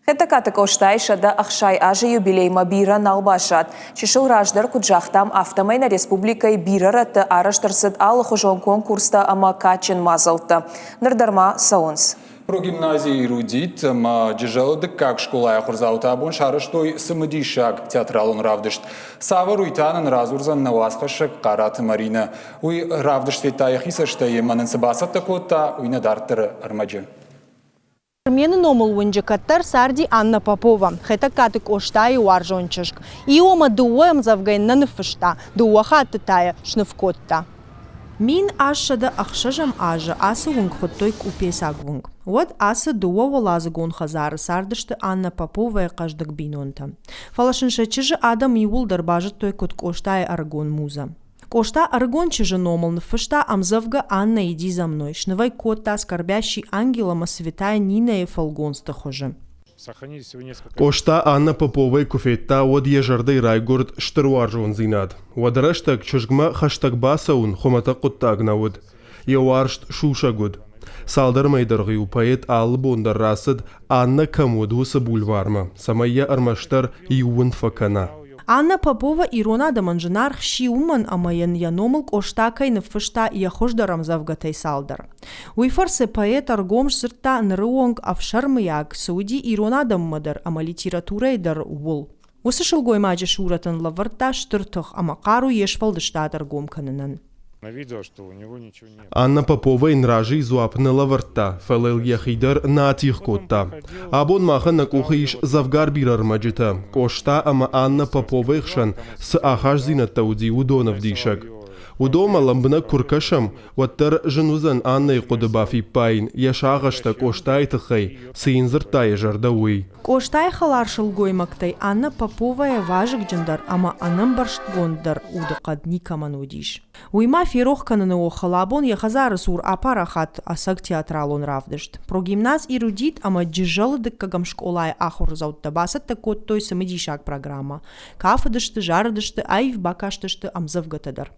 Хетӕгкаты Къостайы 160 азы юбилеймӕ бирӕ нал баззад. Чысыл раздӕр куыд загътам, афтӕмӕй нӕ республикӕйы бирӕ рӕтты арӕзт ӕрцыд алыхуызон конкурстӕ ӕмӕ кадджын мадзӕлттӕ. Ныр дӕр ма цӕуынц. Прогимнази «Эрудит» ӕмӕ Джызӕлы дыккаг скъолайы ахуырдзаутӕ абон сарӕзтой цымыдисаг театралон равдыст. Цавӕр уый та нын радзурдзӕн нӕ уацхӕссӕг Хъараты Маринӕ. Уый равдыст федта йӕхи цӕстӕй ӕмӕ нын цы бацӕттӕ кодта, уый нӕ дарддӕры ӕрмӕджы. Армены номыл уынджы кӕддӕр царди Анна Попова, Хетӕгкаты Къостайы уарзон чызг. Иу ӕмӕ дыууӕ ӕмдзӕвгӕ нӕ ныффыста, дыууӕ хатты та йӕ сныв кодта. 1806 азы ацы уынг хуыдтой Къупецаг уынг. Уӕд ацы дыууӕуӕладзыгон хӕдзары цардысты Анна Поповайы хъӕздыг бинонтӕ. Фӕлӕ сын сӕ чызджы адӕм иууылдӕр базыдтой куыд Къостайы ӕрыгон музӕ. Къоста ӕрыгон чызджы номыл ныффыста ӕмдзӕвгӕ «Анна, иди за мной», сныв ӕй кодта «Скорбящий ангел» ӕмӕ «Святая Нинӕ-йы фӕлгонцты хуызы. Къоста Анна Поповайы куы федта, уӕд йӕ зӕрдӕйы райгуырд стыр уарзондзинад. Уӕды рӕстӕг чызгмӕ хӕстӕг бацӕуын хуымӕтӕг хъуыддаг нӕ уыд. Йӕ уарзт сусӕг уыд. Цалдӕр мӕйы дӕргъы-иу поэт алы бон дӕр рацыд, Аннӕ кӕм уыд, уыцы бульвармӕ, цӕмӕй йӕ ӕрмӕстдӕр иу уынд фӕкӕна. Анна Попова ирон адӕмӕн зынаргъ сси уымӕн, ӕмӕ йын йӕ номыл Къоста кӕй ныффыста йӕ хуыздӕр ӕмдзӕвгӕтӕй цалдӕр. Уый фӕрцы поэт ӕргом сдзырдта ныры онг ӕфсӕрмыйаг цы уыди ирон адӕммӕ дӕр ӕмӕ литературӕйы дӕр, ууыл. Уыцы сылгоймаджы сурӕт ын лӕвӕрдта стыр тых ӕмӕ хъару йе сфӕлдыстад ӕргом кӕнынӕн. Анна Попова йын разыйы дзуапп нӕ лӕвӕрдта, фӕлӕ йыл йӕхи дӕр нӕ атигъ кодта. Абон махӕн нӕ къухы ис дзӕвгар бирӕ ӕрмӕджытӕ, Къоста ӕмӕ Анна Поповайы хсӕн цы ахастдзинӕдтӕ уыди, уыдон ӕвдисӕг. Уыдонмӕ лӕмбынӕг куы ркӕсӕм, уӕддӕр зын уыдзӕн Аннӕйы хъуыды бафиппайын, йӕ сагъӕстӕ Къостайы тыххӕй, цы йын дзырдта йӕ зӕрдӕ, уый. Къостайы хӕлар сылгоймӕгтӕй Анна Поповайӕ вазыгджындӕр ӕмӕ ӕнӕмбӕрстгонддӕр удыхъӕд никӕмӕн уыдис. Уый ма ферох кӕныны охыл абон йӕ хӕдзары цур апарахат ӕцӕг театралон равдыст. Прогимназ «Эрудит» ӕмӕ Джызӕлы дыккӕгӕм скъолайы ахуырдзӕуттӕ бацӕттӕ кодтой цымыдисаг программӕ. Кафыдысты, зарыдысты, аив бакастысты ӕмдзӕвгӕтӕ дӕр.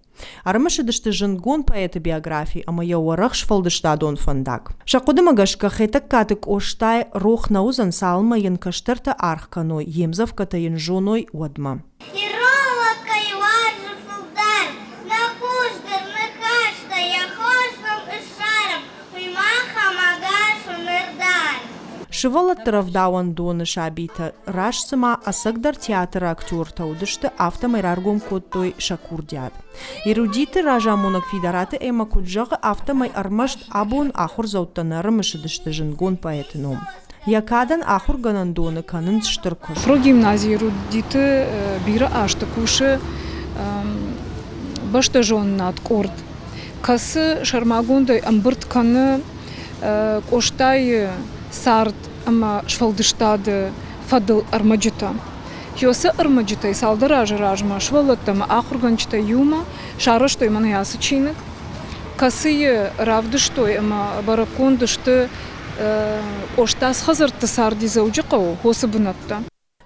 Ӕрымысыдысты зындгонд поэты биографи ӕмӕ йӕ уӕрӕх сфӕлдыстадон фӕндаг. Сӕ хъуыдымӕ гӕсгӕ Хетӕгкаты Къостай рох нӕ уыдзӕн, цалынмӕ йын кӕстӕртӕ аргъ кӕной, йе мдзӕвгӕтӕ йын зоной, уӕдмӕ. Ирон лӕг кӕй уарзы фылдӕр, нӕ хуыздӕр ныхӕстӕ йӕ хорз ном ыссарӕм, уый махӕн ӕгас у ныр дӕр. Сывӕллӕтты рӕвдауӕндоны сабитӕ раст цыма ӕцӕгдӕр театры актертӕ уыдысты, афтӕмӕй раргом кодтой сӕ курдиат. Эрудиты разамонӕг Фидараты Эммӕ куыд зӕгъы, афтӕмӕй ӕрмӕст абон ахуырдзӕуттӕ нӕ ӕрымысыдысты зындгонд поэты ном. Йӕ кадӕн ахуыргӕнӕндоны кӕнынц стыр куыст. Прогимнази Эрудиты бирӕ азты кусы бӕстӕзонынад къорд, кӕцы сӕрмагондӕй ӕмбырд кӕны Къостайы цард ӕмӕ сфӕлдыстады фӕдыл ӕрмӕджытӕ. Уыцы ӕрмӕджытӕй цалдӕр азы размӕ сывӕллӕттӕ ӕмӕ ахуыргӕнджытӕ иумӕ сарӕзтой мӕнӕ ацы чиныг, кӕцыйы равдыстой ӕмӕ бӕрӕггонд сты Къоста цы хӕдзӕртты царди Дзӕуджыхъӕуы, уыцы бынӕттӕ.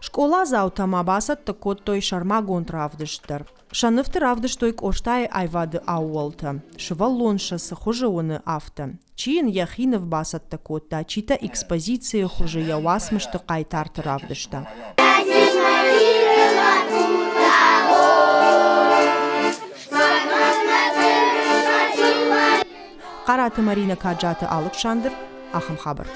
Скъоладзаутӕ ма бацӕттӕ кодтой сӕрмагонд равдыст дӕр. Сӕ нывты равдыстой Къостайы аивады ӕууӕлтӕ, сывӕллон сӕ цы хуызы уыны, афтӕ. Чи йын йӕхи ныв бацӕттӕ кодта, чи та экспозицийы хуызы йӕ уацмысты хъайтарты равдыста. Хъараты Маринӕ, Каджаты Алыксандр, ахӕм хабар.